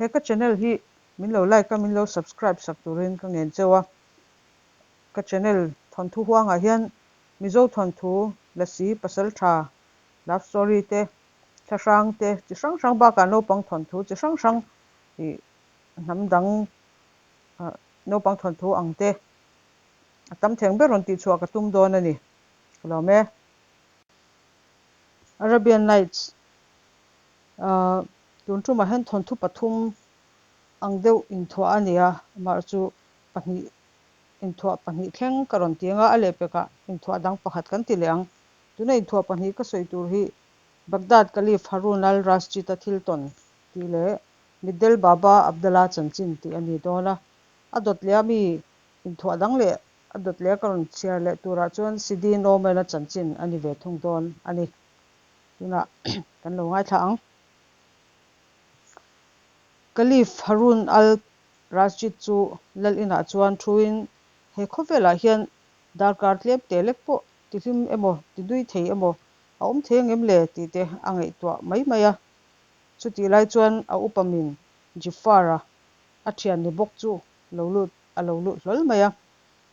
He ka channel hi min lo like a, min lo subscribe sak turin ka ngen cheu a. Ka channel thawnthu huangah hian Mizo thawnthu, Lasi, Pasaltha, Love story te, thlahrang te chi hrang hrang bakah naupang thawnthu chi hrang hrang ih hnam dang naupang thawnthu ang te a tam theng ber rawn tihchhuah ka tum dawn a ni. Ka lawm e. Arabian Nights tun tumah hian thawnthu pathum ang deuh inthuah a ni a, amaherawhchu pahnih inthuah pahnih thleng ka rawn ti ang a, a lehpekah inthuah dang pakhat kan ti leh ang. Tuna inthuah pahnih ka sawi tur hi Baghdad Caliph Harun al-Rashid-a thil tawn tih leh Middel Baba Abdallah chanchin tih a ni dawn a, a dawt leh a mi inthuah dang leh a dawt leh a ka rawn chhiar leh turah chuan Sidi Noman-a chanchin a ni ve thung dawn a ni. Tunah kan lo ngaithla ang. Caliph Harun al-Rashid chu lal inah chuan thuin he khawvelah hian darkar tlem te lek pawh tihlim emaw tidui thei emaw a awm thei angem le tih te a ngaihtuah mai mai a. Chutih lai chuan a upa min Jifar-a a thian ni bawk chu lo lut a lo lut hlawl mai a.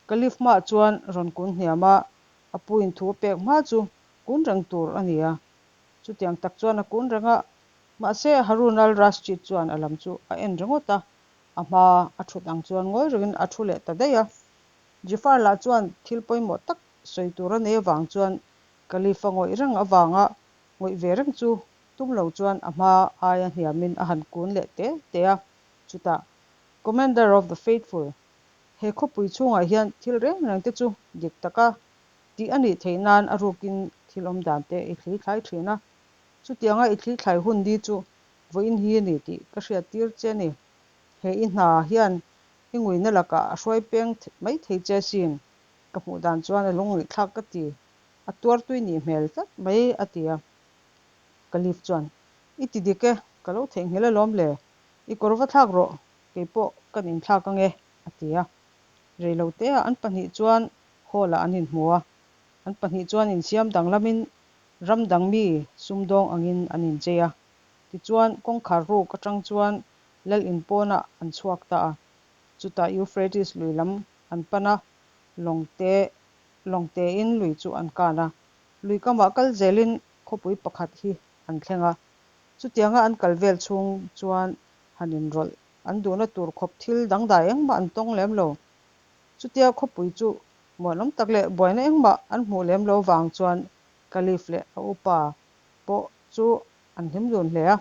Caliph hmaah chuan rawn kun hniam a, a pu in thu a pek hma chu kun reng tur a ni a. Chutiang tak chuan a kun reng a, mahse Harun al-Rashid chuan a lam chu a en ringawt a, a hma a thut ang chuan ngawi rengin a thu leh ta daih a. Jifar lah chuan thil pawimawh tak sawi tur a nei avang chuan Caliph a ngawih reng avanga ngawih ve reng chu tum lo chuan a hma aia hniamin a han kun leh te te a. Chutah, Commander of the Faithful, he khawpui chhungah hian thil reng reng te chu dik taka tih a nih theih nan a rukin thil awm dan te i thli thlai thin a. Chutianga i thli thlai hun ni chu vawiin hi a ni tih ka hriat tir che a ni. He i hna hian i nguina lakah a hruai peng mai thei che sin. Ka hmuh dan chuan a lungngaihthlak ka ti. A tuar tui nih hmel tlat mai a ti a. Caliph chuan, I ti dik e, ka lo theihnghilh alawm le. I kawr va thlak rawh, kei pawh kan inthlak ange, a ti a. Reiloteah an pahnih chuan hall-ah an inhmu a. An pahnih chuan insiam danglamin ram dang mi sumdawng angin an inchei a. Tichuan, kawngkhar ruk atang chuan lal in pawnah an chhuak ta a. Chutah Euphrates lui lam an pan a, lawng te lawng tein lui chu an kan a. Lui kamah kal zelin khawpui pakhat hi an thleng a. Chutianga an kal vel chhung chuan han inrawlh an duhna tur khawp thil dangdai engmah an tawng lem lo. Chutia khawpui chu muanawm tak leh buaina engmah an hmuh lem lo vang chuan Caliph leh a upa pawh chu an hlim dun hle a.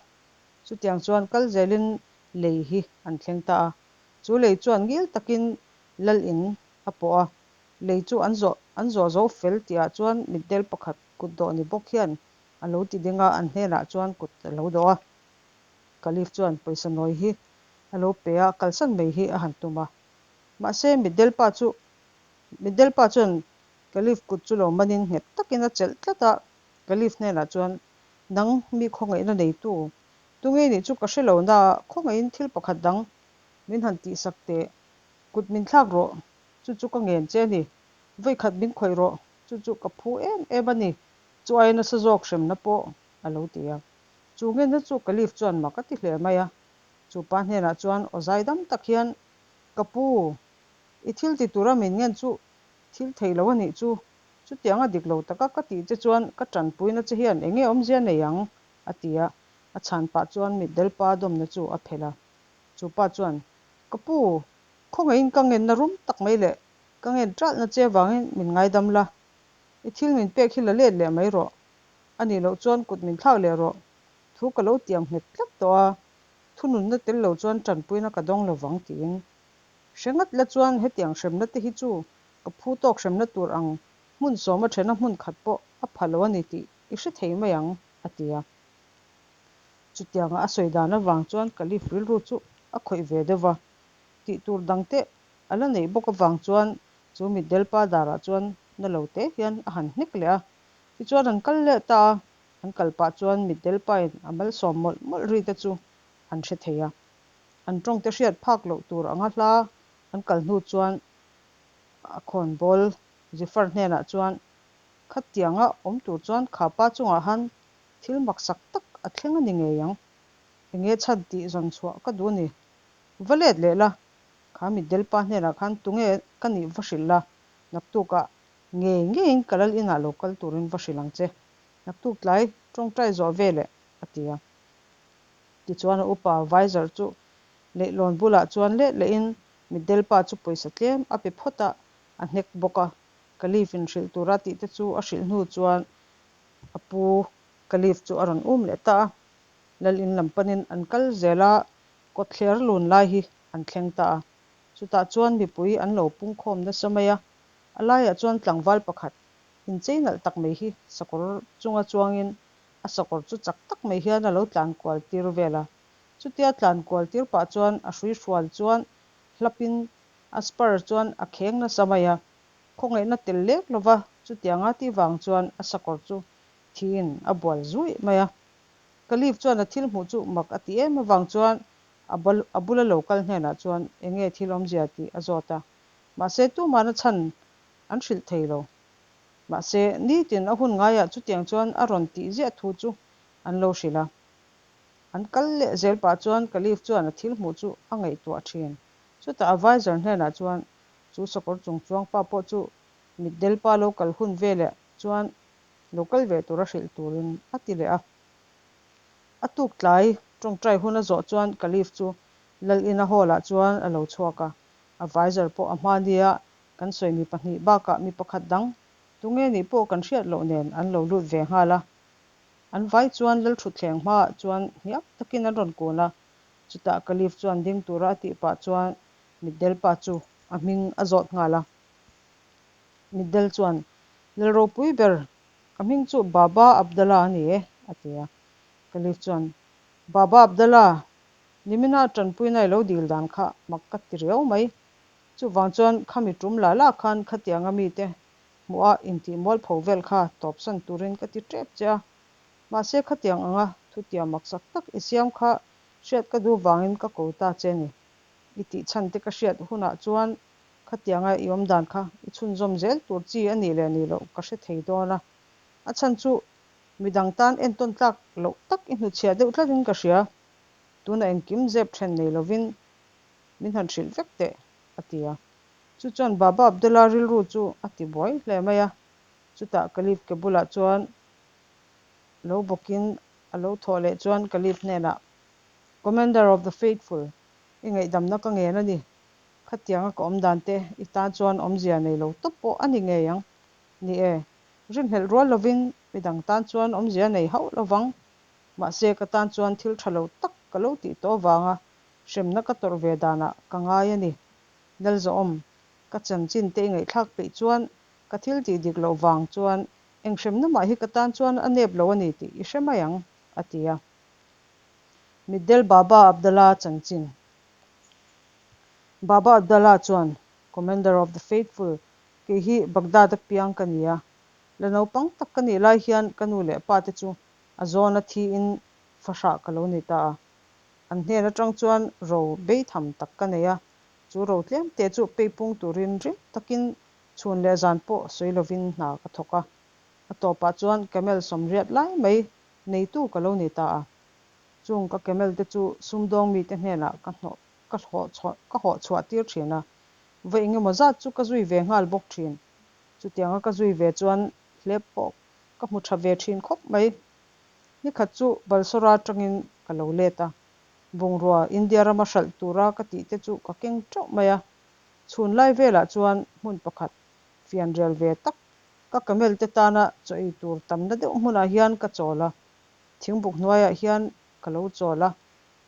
Chutiang chuan kal zelin lei hi an thleng ta a. Chu lei chuan ngil takin lal in a pawh a. Lei chu an zawh an zawh zo fel tihah chuan mitdel pakhat kut dawh ni bawk hian a lo ti ding a, an hnenah chuan kut a lo dawh a. Caliph chuan pawisa nawi hi a lo pe a, kalsan mai hi a han tum a. Mahse, mitdel pa chu mitdel pa chuan Caliph kut chu lo manin nghet takin a chelh tlat a, Caliph hnenah chuan, Nang mi khawngaihna neitu, tunge nih chu ka hre lo na, khawngaihin thil pakhat dang min han tihsak teh, kut min thlak rawh, chu chu ka ngen che a ni, vawikhat min khawih rawh, chu chu ka phu em em a ni, chu aia nasa zawk hremna pawh a lo ti a. Chu ngenna chu Caliph chuan mak a ti hle mai a, chu pa hnenah chuan aw zaidam tak hian, Ka pu, i thil ti tura min ngen chu thil thei lo a nih chu, chutianga dik lo taka ka tih che chuan ka tanpuina che hian eng nge awmzia nei ang? a ti a, a chhan pah chuan mitdel pa dawmna chu a phelh a. Chu pa chuan, Ka pu, khawngaihin ka ngenna rum tak mai leh ka ngen ṭalhna che avangin min ngaidam la, i thil min pek hi la let leh mai rawh, a nih loh chuan kut min thlak leh rawh, thu ka lo tiam nghet tlat tawh a, thununna tel lo chuan tanpuina ka dawng lovang tiin. Hre ngat la chuan hetiang hremna te hi chu ka phu tawk hremna tur ang hmun sawma thena hmun khat pawh a pha lo a ni tih i hre thei mai ang, a ti a. Chutianga a sawi dan avang chuan Caliph rilru chu a khawih ve deuh va, tih tur dang te a la neih bawk avang chuan chu mitdel pa darah chuan na lo te hian a han hnek leh a. Tichuan an kal leh ta a, an kal pah chuan mitdel pain a malsawm mawlh mawlh ri te chu an hre thei a. An tawngte hriat phak loh tur anga hla an kal hnu chuan a khawnbawl Zifar hnenah chuan, Khatianga awm tur chuan kha pa chungah han thil maksak tak a thleng a ni ngei ang. Enge chhan tih zawn chhuah ka duh a ni. Va let leh la, kha mitdel pa hnenah khan tunge ka nih va hrilh la, naktukah ngei ngeiin ka lal inah lo kal turin va hrilh ang che. Naktuk tlai tawngtai zawh ve leh, a ti a. Tichuan a upa Vizer chu leihlawn bulah chuan let lehin mitdel pa chu pawisa tlem a pe phawt a, a hnek bawk a. Caliph in hrilh tura tih te chu a hrilh hnu chuan a pu Caliph chu a rawn um leh ta a. Lal in lam panin an kal zel a, kawtthler lun lai hi an thleng ta a. Chutah chuan mipui an lo pungkhawm nasa mai a, a laiah chuan tlangval pakhat inchei nalh tak mai hi sakawr chunga chuangin a sakawr chu chak tak mai hian a lo tlan kual tir vel a. Chutia tlan kual tir pah chuan a hruihrual chuan hlapin a spur chuan a kheng nasa mai a. Khawngaihna tel lek lova chutianga tih vang chuan a sakawr chu thiin a bual zuih mai a. Caliph chuan a thil hmuh chu mak a ti em avang chuan a bula lo kal hnenah chuan enge thil awmzia tih a zawt a. Mahse tumahna chhan an hrilh thei lo. Mahse nitin a hun ngaiah chutiang chuan a rawn tih ziah thu chu an lo hrilh a. An kal leh zel pah chuan Caliph chuan a thil hmuh chu a ngaihtuah thin. Chutah a vizier hnenah chuan chu sakawr chung chuang pa pawh chu mitdel pa lo kal hun veleh chuan lo kal ve tura hrilh turin a ti leh a. A tuk tlai tawngtai hun a zawh chuan Caliph chu lal ina hall ah chuan a lo chhuak a. A vizier pawh a hma nia kan sawi mi pahnih bakah mi pakhat dang tunge nih pawh kan hriat loh nen an lo lut ve nghal a. An vai chuan lal thutthleng hmaah chuan hniam takin an rawn kun a. Chutah Caliph chuan ding tura a tih pah chuan mitdel pa chu a hming a zawt nghal a. Mitdel chuan, Lal ropui ber, ka hming chu Baba Abdallah a ni e, a ti a. Caliph chuan, Baba Abdallah, nimina tanpuina i lo dil dan kha mak ka ti riau mai. Chuvang chuan khami tum la la khan khatianga mite hmuha intih mualpho vel kha tawpsan turin ka ti tep che a. Mahse khatiang anga thutiam maksak tak i siam kha hriat ka duh vangin ka ko ta che ni. I tih chhan te ka hriat hunah chuan khatianga i awm dan kha i chhunzawm zel tur chi a nih leh nih loh ka hre thei dawn a. A chhan chu midang tan entawn tlak loh tak i hnuchhiah deuh tlatin ka hria. Tuna engkim zep then nei lovin min han hrilh vek teh, a ti a. Chu chuan Baba Abdullah rilru chu a ti buai hle mai a. Chutah Caliph ke bulah chuan lo bawkin a lo thawh leh chuan Caliph hnenah, Commander of the Faithful, i ngaihdamna ka ngen a ni. Khatianga ka awm dan te i tan chuan awmzia nei lo tawp pawh a ni ngei ang. Ni e, rinhlelh rual lovin midang tan chuan awmzia nei hauh lovang. Mahse ka tan chuan thil tha lo tak ka lo tih tawh avanga hremna ka tawrh ve danah ka ngai a ni. Lalzawm, ka chanchin te i ngaihthlak peih chuan ka thil tih dik loh vang chuan eng hremna mah hi ka tan chuan a nep lo a ni tih i hre mai ang, a ti a. Mitdel Baba Abdallah chanchin. Baba Abdallah chuan, Commander of the Faithful, kei hi Baghdad-a piang ka ni a. La naupang tak ka nih lai hian ka nu leh pa te chu a zawna thiin fahrah ka lo ni ta a. An hnen atang chuan ro beitham tak ka nei a, chu ro tlem te chu peipung turin rim takin chhun leh zan pawh sawi lovin hna ka thawk a. A tawpah chuan camel 80 lai mai neitu ka lo ni ta a. Chung ka camel te chu sumdawng mite hnenah ka hnawh ka ka hawh chhuah tir thin a. Vawi engemaw zat chu ka zui ve nghal bawk thin. Chutianga ka zui ve chuan hlep pawh ka hmu tha ve thin khawp mai. Nikhat chu Balsora atangin ka lo let a, bungrua India rama hralh tura ka tih te chu ka keng teuh mai a. Chhun lai velah chuan hmun pakhat fianrial ve tak ka camel te tana chaw ei tur tamna deuh hmunah hian ka chawl a, thingbuk hnuaiah hian ka lo chawl a.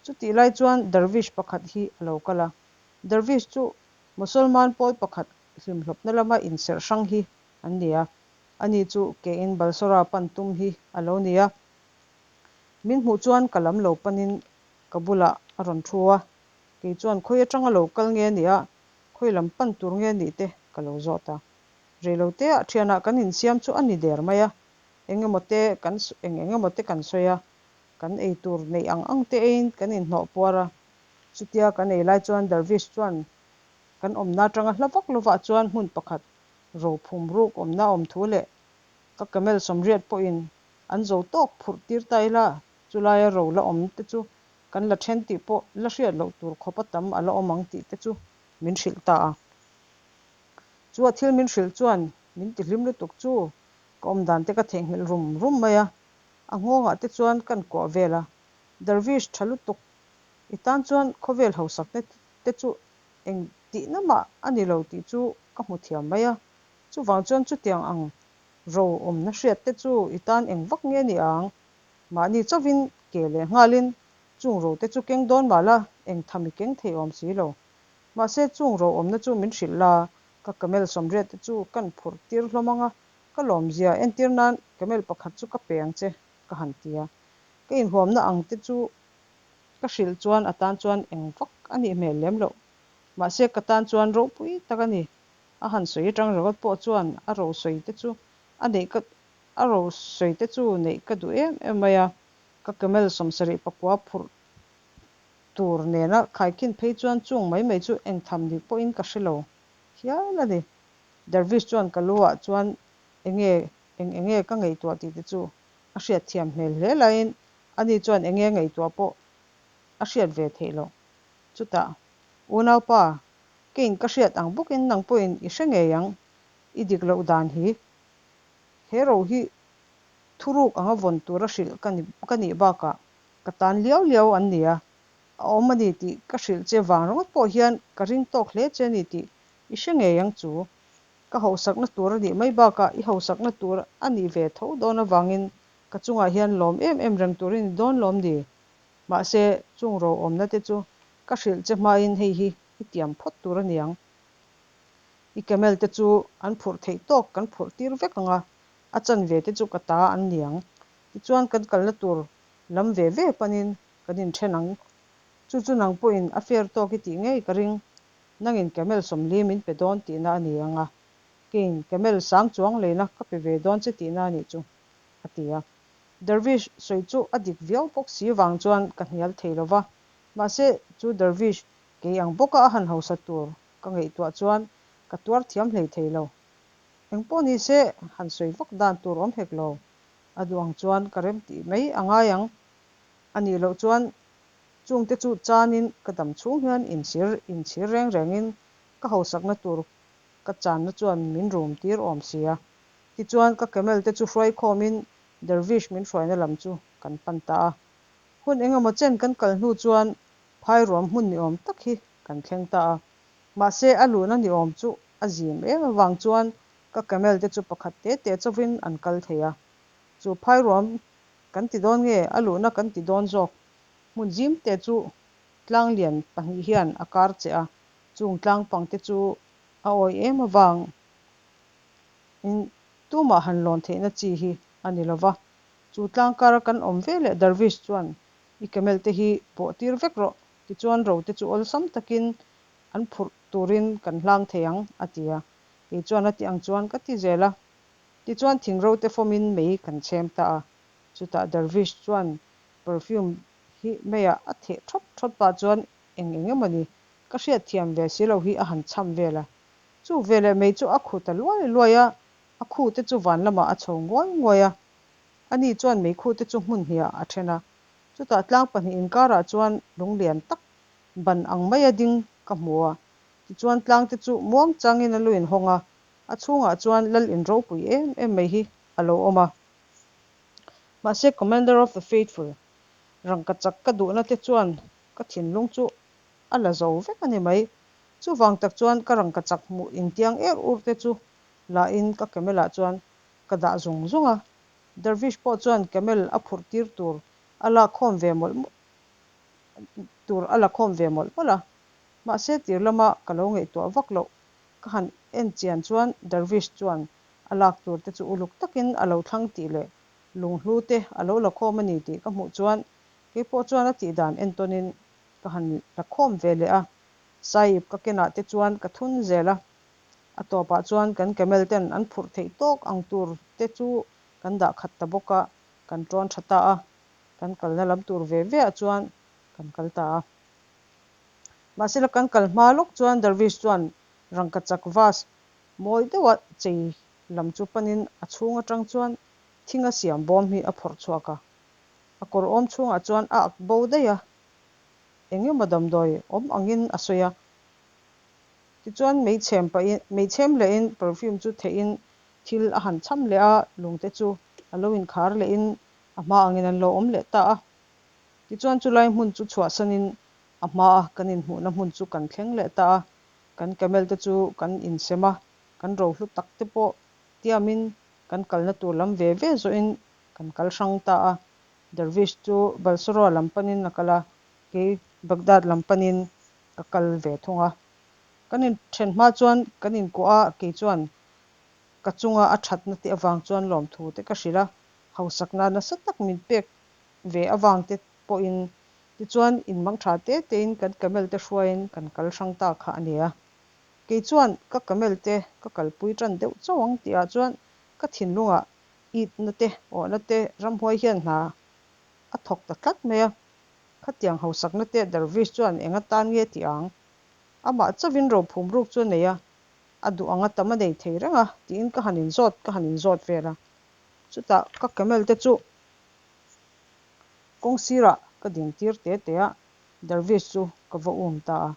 Chutih lai chuan dervish pakhat hi a lo kal a. Dervish chu Mosolman pawl pakhat hlimhlawpna lama inserh hrang hi an ni a. Ani chu kein Balsora pan tum hi a lo ni a. Min hmuh chuan ka lam lo panin ka bulah a rawn thu a, kei chuan khawi atanga lo kal nge a nih a, khawi lam pan tur nge a nih te ka lo zawt a. Reiloteah thianah kan insiam chu a ni der mai a, eng emaw te kan eng eng emaw te kan sawi a, kan ei tur neih ang ang te eiin kan inhnawh puar a. Chutia kan ei lai chuan Dervish chuan kan awmna atanga hla vak lovah chuan hmun pakhat rophum ruk awmna awm thu leh ka camel 80 pawhin an zo tawk phurh tir ta ila, chulaia ro la awm te chu kan la then tih pawh la hriat loh tur khawpa tam a la awm ang tih te chu min hrilh ta a. Chu a thil min hrilh chuan min tihlim lutuk chu ka awmdan te ka theihnghilh rum rum mai a, a nghawngah te chuan kan kuah vel a, Dervish tha lutuk, i tan chuan khawvel hausakna te chu eng tihna mah a ni lo tih chu ka hmu thiam mai a, chuvang chuan chutiang ang ro awmna hriat te chu i tan eng vak nge ni ang? Mahni chauhin ke leh nghalin chung ro te chu keng dawn mah la, eng tham i keng thei awm si lo. Mahse chung ro awmna chu min hrilh la, ka camel 80 te chu kan phurh tir hlawm ang a, ka lawmzia entir nan camel pakhat chu ka pe ang che, ka han ti a. Ka inhuamna ang te chu ka hrilh chuan a tan chuan eng vak a nih hmel lem loh. Mahse ka tan chuan ropui tak a ni. A han sawi atang ringawt pawh chuan a ro sawi te chu a neih ka a ro sawi te chu neih ka duh em em mai a, ka camel 74 phurh tur nena khaikhin phei chuan chung mai mai chu eng tham ni pawhin ka hre lo hial a ni. Dervish chuan ka lu ah chuan enge eng enge ka ngaihtuah tih te chu a hriat thiam hmel hle laiin ani chuan enge ngaihtuah pawh a hriat ve theih loh. Chutah, Unaupa, keiin ka hriat ang bawkin nang pawhin i hre ngei ang, i dik loh dan hi. He ro hi thuruk anga vawn tura hrilh ka ni ka nih bakah ka tan liau liau an ni a, a awm a ni tih ka hrilh che vang ringawt pawh hian ka ring tawk hle che a ni tih i hre ngei ang chu. Ka hausakna tur a nih mai bakah i hausakna tur a nih ve tho dawn avangin ka chungah hian lawm em em reng tur i ni dawn lawm ni? Mahse, chung ro awmna te chu ka hrilh che hmain hei hi i tiam phawt tur a ni ang. I camel te chu an phurh theih tawk kan phurh tir vek ang a, a chanve te chu ka ta an ni ang. Tichuan kan kalna tur lam ve ve panin kan inthen ang. Chu chu nang pawhin a fair tawk i tih ngei ka ring. Nangin camel 40 min pe dawn tihna a ni ang a, keiin camel sang chuang leina ka pe ve dawn che tihna a nih chu, a ti a. Dervish sawi chu a dik viau bawk si vang chuan ka hnial thei lo va, mahse chu Dervish kei ang bawka a han hausa tur ka ngaihtuah chuan ka tuar thiam hlei thei lo. Eng pawh ni se han sawi vak dan tur awm hek lo. A duh ang chuan ka rem tih mai a ngai ang. A nih loh chuan chungte chu chanin ka dam chhung hian inchhir inchhir reng rengin ka hausakna tur ka channa chuan min rum tir awm si a. Tichuan ka camel te chu hruai khawmin Dervish min hruaina lam chu kan pan ta a. Hun engemaw chen kan kal hnu chuan phairuam hmun ni awm tak hi kan thleng ta a. Mahse a luhna ni awm chu a zim em avang chuan ka camel te chu pakhat te te chauhin an kal thei a. Chu phairuam kan ti dawn nge a luhna kan ti dawn zawk? Hmun zim te chu tlang lian pahnih hian a kar che a, chung tlang pang te chu a awih em avang in tumah han lawn theihna chi hi a ni lo va. Chu tlang kara kan awm ve leh Darvish chuan i camel te hi bawh tir vek rawh, tichuan ro te chu awlsam takin an phurh turin kan hlang thei ang, a ti a. Kei chuan a ti ang chuan ka ti zel a. Tichuan thing ro te fawmin mei kan chhem ta a. Chutah Darvish chuan perfume hi meiah a theh thawt thawt pah chuan eng eng emaw ni ka hriat thiam ve si lo hi a han chham vel a. Chu veleh mei chu a khu ta luai luai a, a khu te chu van lamah a chho nguai nguai a. Ani chuan meikhu te chu hmun hniah a then a. Chutah tlang pahnih inkarah chuan lung lian tak ban ang maia ding ka hmu a. Tichuan tlang te chu muang changin a lu inhawng a, a chhungah chuan lal in ropui em em mai hi a lo awm a. Mahse Commander of the Faithful rangkachak ka duhna te chuan ka thinlung chu a la zo vek a ni mai. Chuvang tak chuan ka rangkachak hmuh intiang er ur te chu la in ka camel ah chuan ka dah zung zung a. Dervish pawh chuan camel a phurh tir tur a lak khawm ve mawlh tur a la khawm ve mawlh mawlh a. Mahse tir lama ka lo ngaihtuah vak loh ka han en chian chuan Dervish chuan a lak tur te chu uluk takin a lo thlang tih leh lunghlu te a lo la khawm a ni tih ka hmuh chuan keipawh chuan a tih dan entawnin ka han la khawm ve leh a. Sahib ka kenah te chuan ka thun zel a, a tawpah chuan kan camel ten an phurh theih tawk ang tur te chu kan dah khat ta bawk a, kan tawn tha ta a, kan kalna lam tur ve ve ah chuan kan kal ta a. Mahsela kan kal hma lawk chuan Darvish chuan rangkachak vase mawi deuha chei lam chu panin a chhung atang chuan thinga siam bawm hi a phawrh chhuak a, a kawr awm chhungah chuan a ak bo daih a. eng emaw damdawi awm angin a sawi a. Tichuan meichhem pahin meichhem lehin perfume chu theihin thil a han cham leh a, lungte chu a lo inkhar lehin a hma angin an lo awm leh ta a. Tichuan chulai hmun chu chhuahsanin a hmaa kan inhmuhna hmun chu kan thleng leh ta a, kan camel te chu kan insem a, kan rohlu tak te pawh tiamin kan kalna tur lam ve ve zawhin kan kal hrang ta a. Dervish chu Balsora lam panin a kal a, kei Baghdad lam panin ka kal ve thung a. Kan inthen hma chuan kan inkuah a, kei chuan ka chunga a thatna te avang chuan lawmthu te ka hrilh a, hausakna nasa tak min pek ve avang te pawhin tichuan inmang tha te tein kan camel te hruaiin kan kal hrang ta kha a ni a. Kei chuan ka camel te ka kalpui tan deuh chauh ang tihah chuan ka thinlungah itna te, awhna te ramhuai hian hna a thawk ta tlat mai a. Khatiang hausakna te Dervish chuan eng atan nge tih ang? Amah chauhin rophum ruk chu a nei a, a duh anga tam a nei thei reng a tiin ka han inzawt ka han inzawt vel a. Chutah ka camel te chu kawng sirah ka ding tir te te a, Dervish chu ka va um ta a.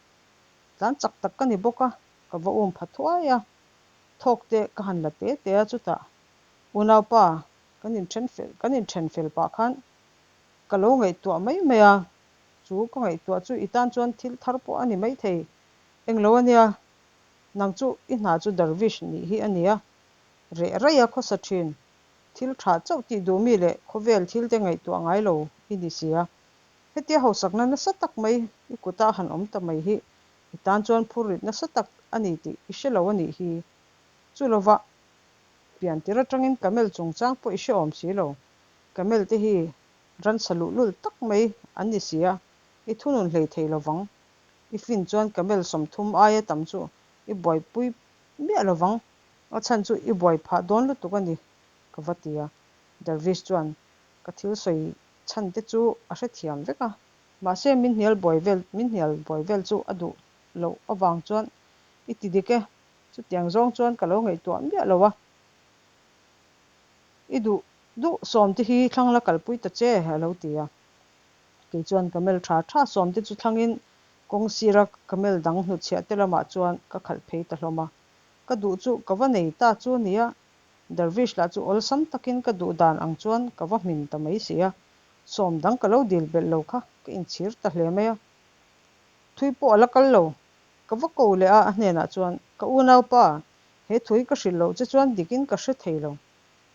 Tlan chak tak ka ni bawk a, ka va um pha thuai a, thawk te ka han la te te a, chutah unaupa kan inthen fel kan inthen fel pah khan ka lo ngaihtuah mai mai a, chu ka ngaihtuah chu i tan chuan thil thar pawh a ni maithei englo a nia, nang chu i hna chu Dervish nih hi a nia, reh raih a khawsa thin, thil tha chauh tih duh mi leh khawvel thil te ngaihtuah ngai lo i ni si a. Hetia hausakna nasa tak mai i kuta han awm ta mai hi i tan chuan phurrit nasa tak a ni tih i hre lo a nih hi. Chu lova pian tir atangin camel chungchang pawh i hre awm si lo. Camel te hi ransa luhlul tak mai an ni si a, i thunun hlei thei lovang. I fin chuan camel 30 aia tam chu i buaipui miah lovang, a chhan chu i buai phah dawn lutuk a ni, ka va ti a. Dervish chuan ka thil sawi chhan te chu a hrethiam vek a, mahse min hnial buai vel min hnial buai vel chu a duh loh avang chuan i ti dik e, chutiang zawng chuan ka lo ngaihtuah miah lo a, i duh duh sawm te hi thlang la kalpui ta che a lo ti a. Kei chuan camel tha tha sawm te chu thlangin kawng sira camel dang hnutchhiah te lamah chuan ka khalh phei ta hlawm a, ka duh chu ka va nei ta chu a nia. Dervish lah chu awlsam takin ka duh dan ang chuan ka va hmin ta mai si a, sawm dang ka lo dil belh lo kha ka inchhir ta hle mai a. Thui pawh a la kal lo, ka va ko leh a, a hnenah chuan, Ka unaupa, he thui ka hrilh loh che chuan dikin ka hre thei lo.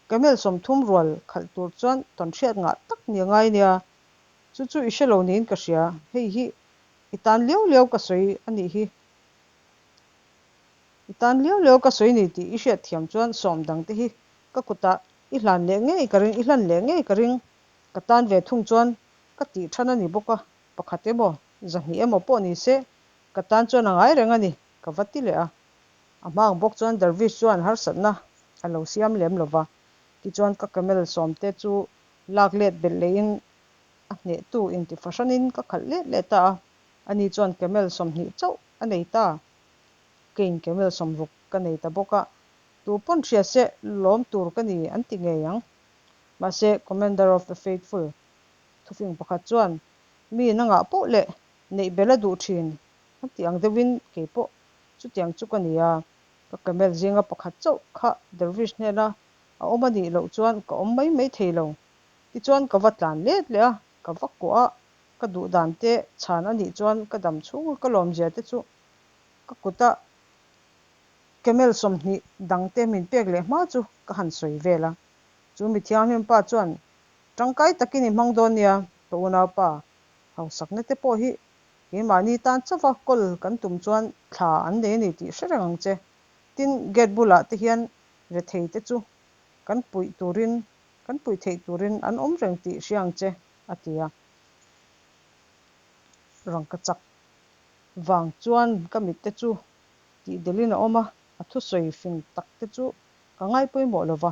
Camel 30 rual khalh tur chuan tawnhriat ngah tak ni a ngai nia, chu chu i hre lo niin ka hria, hei hi i tan liau liau ka sawi a nih hi. I tan liau liau ka sawi ni tih i hriat thiam chuan sawm dang te hi ka kutah i hlan leh ngei ka ring, i hlan leh ngei ka ring. Ka tan ve thung chuan ka tih than a ni bawk a, pakhat emaw, 200 emaw pawh ni se ka tan chuan a ngai reng a ni, ka va ti leh a. A hma ang bawk chuan Dervish chuan harsatna a lo siam lem lo va, tichuan ka camel sawmte chu lak let belh lehin a hnehtu inti fahranin ka khalh let leh ta a, ani chuan camel 20 chauh a nei ta. Keiin camel 60 ka nei ta bawk a, tu pawn hria se lawm tur ka ni an ti ngei ang. Mahse, Commander of the Faithful thufing pakhat chuan mi na ngah poh leh neih bel a duh thin a tih ang deuhin kei pawh chutiang chu ka ni a, ka camel zinga pakhat chauh kha Dervish hnena a awm a nih loh chuan ka awm mai mai thei lo. Tichuan ka va tlan let leh a, ka va kuah a, ka duh dan te chhan a nih chuan ka dam chhunga ka lawmzia te chu ka kuta camel 20 dangte min pek leh hma chu ka han sawi vel a. Chu mi thianghlim pa chuan tangkai takin i hmang dawn nia, ka unaupa hausakna te pawh hi keimahni tan chauha kawl kan tum chuan thla an nei a ni tih hre reng ang che. Tin, gate bulah te hian rethei te chu kan puih turin, kan puih theih turin an awm reng tih hria ang che, a ti a. Rangka chak vang chuan ka mit te chu tih delhin a awm a, a thusawi fing tak te chu ka ngai pawimawh lo va,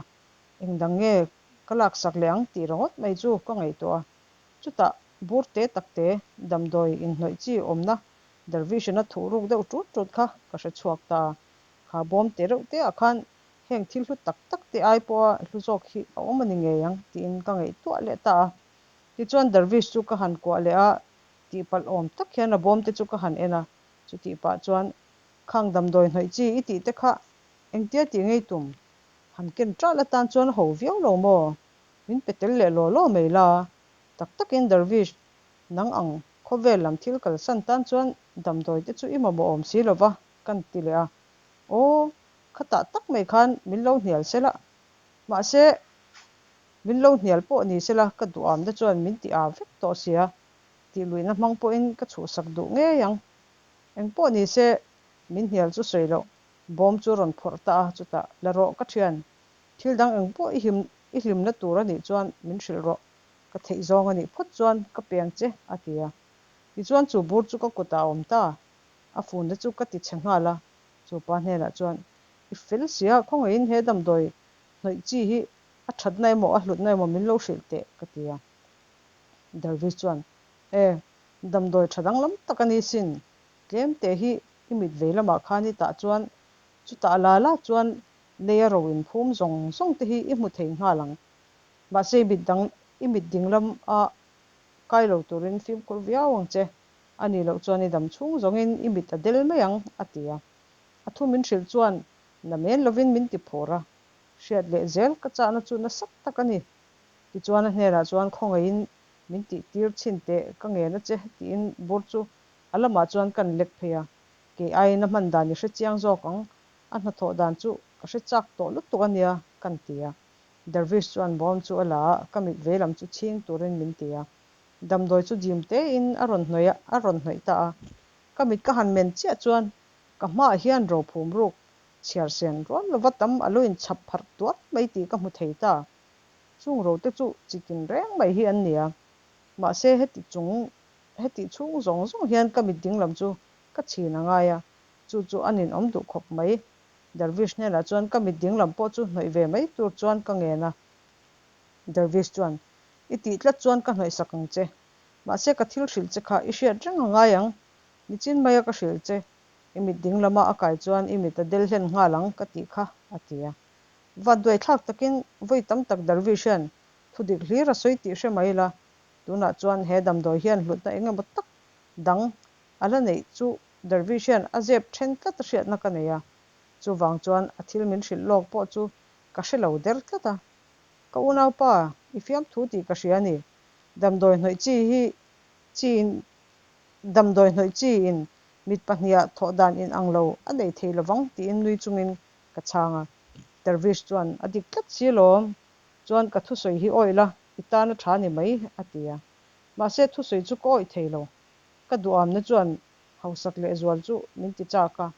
engdang nge ka laksak leh ang tih ringawt mai chu ka ngaihtuah a. Chutah bur te tak te damdawi inhnawih chi awmna Dervish-in a thuh ruk deuh tut tut kha ka hre chhuak ta. Kha bawm te reuh te ah khan heng thil hlu tak tak te ai pawha hlu zawk hi a awm a ni ngei ang tiin ka ngaihtuah leh ta a. Tichuan Dervish chu ka han kuah leh a. Tihpalh awm tak hian a bawm te chu ka han en a, chutih pah chuan, Khang damdawi hnawih chi i tih te kha engtia tih ngei tum? Han ken ṭal atan chuan a ho viau lo maw? Min pe tel leh law law mai la. Tak takin Darvish, nang ang khawvel lam thil kalsan tan chuan damdawi te chu i mamawh awm si lova, kan ti leh a. Aw, khatah tak mai khan min lo hnial se la. Mahse, min lo hnial pawh ni se la, ka duhamna chuan min ti â vek tawh sia. Tih luihna hmang pawhin ka chhuhsak duh ngei ang. Eng pawh ni se, min hnial chu sawi loh. Bawm chu a rawn phawrh ta a, chutah, La rawh ka thian, thil dang eng pawh i him i hlimna tur a nih chuan min hrilh rawh, ka theih zawng a nih phawt chuan ka pe ang che, a ti a. Tichuan chu bur chu ka kutah a awm ta, a funna chu ka ti chhe nghal a, chu pa hnenah chuan, I fel sia, khawngaihin he damdawi hnawih chi hi a thatna emaw a hlutna emaw min lo hrilh teh, ka ti a. Darvish chuan, E, damdawi tha danglam tak a ni sin, tlem teh hi i mit vei lamah khan i tah chuan chutah la la chuan leia ro inphum zawng zawng te hi i hmu thei nghal ang. Mahse i mit dang i mit ding lam a kai lo turin fimkhur viau ang che, a nih loh chuan i dam chhung zawngin i mit a del mai ang, a ti a. A thu min hrilh chuan na men lovin min ti phur a, hriat leh zel ka chahna chu nasa tak a ni. Tichuan a hnenah chuan khawngaihin min tih tir chhin teh ka ngen a che tiin bur chu a lamah chuan kan lek phei a, kei aiin a hman dan i hre chiang zawk ang, a hnathawh dan chu ka hre chak tawh lutuk a nia kan ti a. Dervish chuan bawm chu a la a, ka mit vei lam chu chhing turin min ti a. Damdawi chu dim tein a rawn hnawih a, a rawn hnawih ta a. Ka mit ka han men chiah chuan ka hmaah hian rophum ruk chhiar sen rual lova tam a lo inchhap pharh tuar mai tih ka hmu thei ta. Chung rote chu chi tin reng mai hi an ni a, mahse heti chung heti chhung zawng zawng hian ka mit dinglam chu ka chhin a ngai a, chu chu a ninawm duh khawp mai. Darvish hnenah chuan ka mit dinglam pawh chu hnawih ve mai tur chuan ka ngen a. Darvish chuan, I tih tlat chuan ka hnawih sak ang che. Mahse ka thil hrilh che kha i hriat reng a ngai ang. Nichin maia ka hrilh che, i mit dinglama a kai chuan i mit a del hlen nghal ang ka tih kha, a ti a. Vanduai thlak takin vawi tam tak Darvish hian thudik hlir a sawi tih hre mai la, tunah chuan he damdawi hian hlutna eng emaw tak dang a la neih chu Darvish hian a zep then tlat a hriatna ka nei a, chuvang chuan a thil min hrilh lawk pawh chu ka hre lo der tlat a. Ka unaupa, i fiamthu tih ka hria a ni. Damdawi hnawih chi hi chi in damdawi hnawih chi in mit pahniha thawh dan in ang lo a nei thei lovang tiin nui chungin ka chhang a. Dervish chuan a dik tlat si lawm, chuan ka thusawi hi awih la, i tan a tha ni mai, a ti a. Mahse thusawi chu ka awih thei lo. Ka duhamna chuan hausak lehzual chu min ti chak a.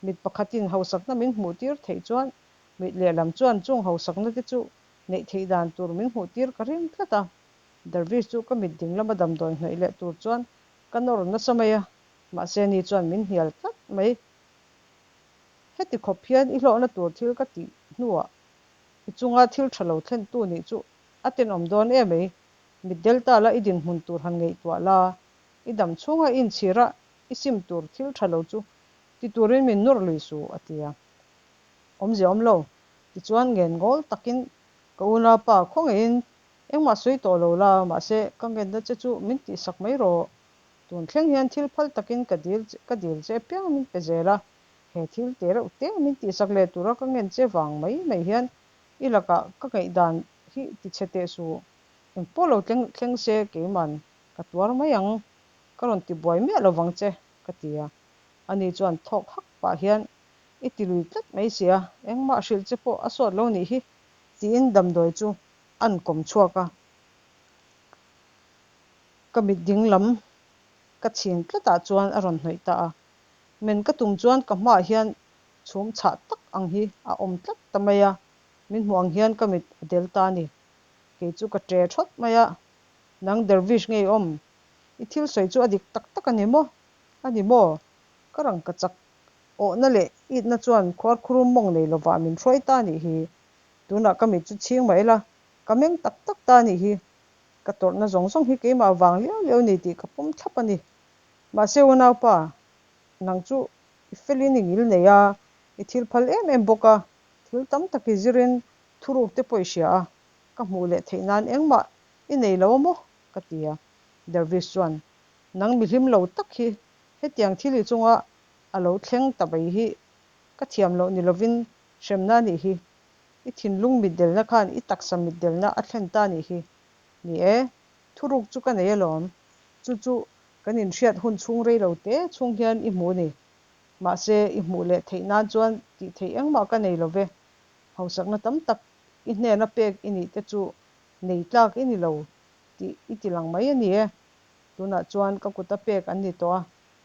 Mit pakhatin hausakna min hmuhtir theih chuan mit lehlam chuan chung hausakna te chu neih theih dan tur min hmuhtir ka ring tlat a. Dervish chu ka mit ding lama damdawi hnawih leh tur chuan ka nawr nasa mai a, mahse ni chuan min hnial tlat mai. Heti khawp hian i hlawhna tur thil ka tih hnuah i chunga thil tha lo thlentu nih chu a tenawm dawn em ei? Mit delta la i dinhmun tur han ngaihtuah la, i dam chhunga i inchhira i sim tur thil tha lo chu ti turin min nawr lui suh, a ti a. Awmzia awm lo, tichuan ngen ngawl takin ka unaupa khawngaihin engmah sawi tawh lo la, mahse ka ngenna che chu min tihsak mai rawh. Tun thleng hian thil phal takin ka dil ka dil che apiang min pe zel a, he thil te reuh te min tihsak leh tura ka ngen che vang mai mai hian i lakah ka ngaihdan hi ti chhe teh suh. Eng pawh lo thleng thleng se keiman ka tuar mai ang, ka rawn ti buai miah lovang che, ka ti a. Ani chuan thawk hak pah hian i ti lui tlat mai si a, engmah hrilh che pawh a sawt lo nih hi, tiin damdawi chu an kawm chhuak a. Ka mit ding lam ka chhin tlatah chuan a rawn hnawih ta a. Men ka tum chuan ka hmaah hian chhum chhah tak ang hi a awm tlat ta mai a, min hmuh ang hian ka mit a del ta a ni. Kei chu ka ṭe thawt mai a, Nang Dervish ngei awm, i thil sawi chu a dik tak tak a ni maw? A ni maw? Ka rang ka chak awhna leh itna chuan khuarkhurum mawng nei lovah min hruai ta a nih hi. Tunah ka mit chu chhing mah ila, ka meng tak tak ta a nih hi. Ka tawrhna zawng zawng hi keimah vang liau liau ni tih ka pawm thlap a ni. Mahse unaupa, nang chu i felin i ngil nei a, i thil phal em em bawk a, thil tam tak i zirin thuruk te pawh i hria a, ka hmuh leh theih nan engmah i nei lo a maw? ka ti a. Dervish chuan, Nang mi hlim lo tak hi hetiang thil i chunga a lo thleng ta mai hi ka thiam loh ni lovin hremna a nih hi. I thinlung mitdelna khan i taksa mitdelna a thlen ta nih hi. Ni e, thuruk chu ka nei alawm. Chu chu kan inhriat hun chhung rei lo te chhung hian i hmu a ni. Mahse, i hmuh leh theih nan chuan tih theih engmah ka nei lo ve. Hausakna tam tak i hnena pek i nih te chu nei tlak i ni lo tih i ti lang mai a ni e. Tunah chuan ka kuta pek an ni tawh a,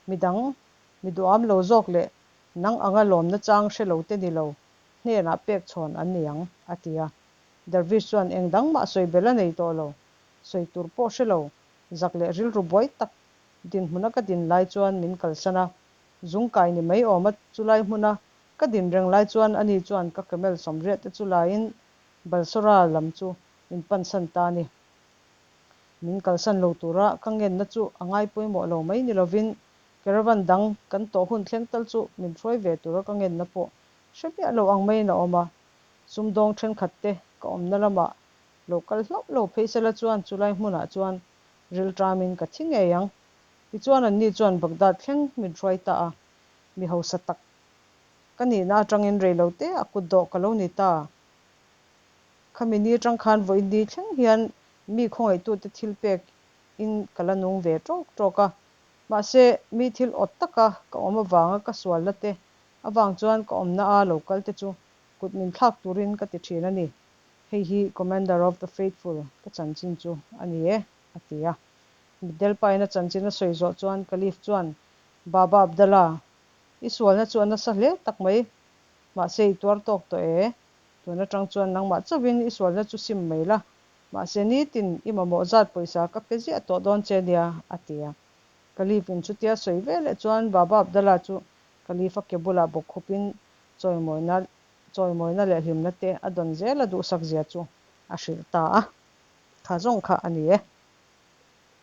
midang, mi duham lo zawk leh nang anga lawmna chang hre lo te ni lo hnenah pek chhawn an ni ang, a ti a. Dervish chuan eng dang mah sawi belh a nei tawh lo, sawi tur pawh hre lo, zak leh rilru buai tak dinhmuna ka din lai chuan min kalsan a, zung kai ni mai awma chulai hmuna ka din reng lai chuan ani chuan ka camel 80 te chu laiin Balsora lam chu min pansan ta a ni. Min kalsan lo tura ka ngenna chu a ngai pawimawh lo mai ni lovin caravan dang kan tawh hun thleng tal chu min hruai ve tura ka ngenna pawh hre miah lo ang maiin a awm a. Sumdawng thenkhat te ka awmna lamah lo kal hlauh lo phei sela chuan chulai hmunah chuan rilṭamin ka thi ngei ang. Tichuan anni chuan Baghdad thleng min hruai ta a, mi hausa tak ka nihna atangin reilote a kutdawh ka lo ni ta. Khami ni atang khan vawiin ni thleng hian mi khawngaihtute thil pek in ka la nung ve tawk tawk a. Mahse, mi thil awt taka ka awm avanga ka sualna te avang chuan ka awmna a lo kal te chu kut min thlak turin ka ti thin a ni. Hei hi Commander of the Faithful ka chanchin chu a ni e, a ti a. Mitdel pain a chanchin a sawi zawh chuan Caliph chuan, Baba Abdallah, i sualna chu a nasa hle tak mai. Mahse, i tuar tawk tawh e. Tun atang chuan nangmah chauhin i sualna chu sim mai la. Mahse, nitin i mamawh zat pawisa ka pe ziah tawh dawn che nia, a ti a. Caliph in chutia sawi veleh chuan Baba Abdallah chu Caliph a ke bulah bawk khupin chawimawina chawimawina leh hlimna te a dawn zel a duhsak zia chu a hrilh ta a. Kha zawng kha a ni e.